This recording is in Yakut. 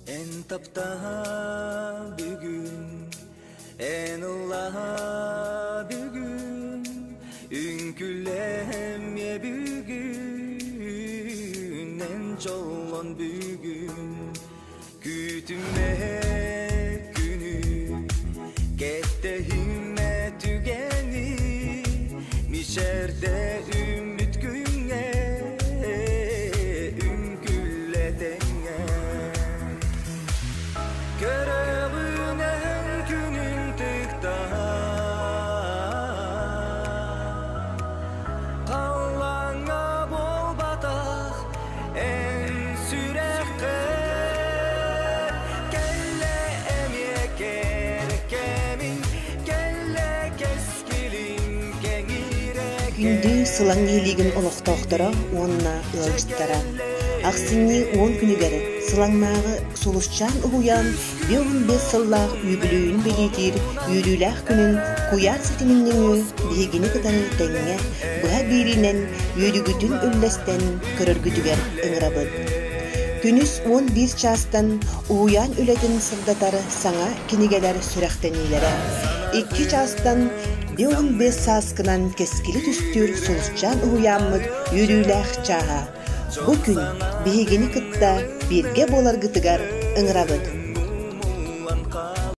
Эн таптаһа бүгүн, эн ыллаһа бүгүн, үҥкүлэмиэ бүгүн, эн дьоллон бүгүн, күүтүмэ күнү, кэтэһимэ түгэни, мичээрдэ үммүт күҥҥэ, үҥкүллэ тэҥҥэ. Көрөҕүнэн күнүн тыктаһа, халлааҥҥа буолбатах эн сүрэххэр кэллэ эмиэ кэркэмин, кэллэ кэскилин кэҥиирэ Күндү Сылаҥ нэһилиэгин олохтоохторо уонна ыалдьыттара! Ахсынньы уон күнүгэр Сылаҥнааҕы Сулусчаан уһуйаан 55 сыллаах үбүлүөйүн бэлиэтиир үөрүүлээх күнүн куйаар ситимин нөҥүө биһигини кытары тэҥҥэ быһа биэриинэн үөрүүгүтүн үллэстэн көрөргүтүгэр ыҥырабыт. Күнүс 11 чаастан уһуйаан үлэтин сырдатар саҥа кинигэлэр сүрэхтэниилэрэ, икки чаастан 55 сааскынан кэскили түстүүр Сулусчаан уһуйааммыт үөрүүлээх чааһа. Бу күн биһигини кытта бииргэ буоларгытыгар ыҥырабыт.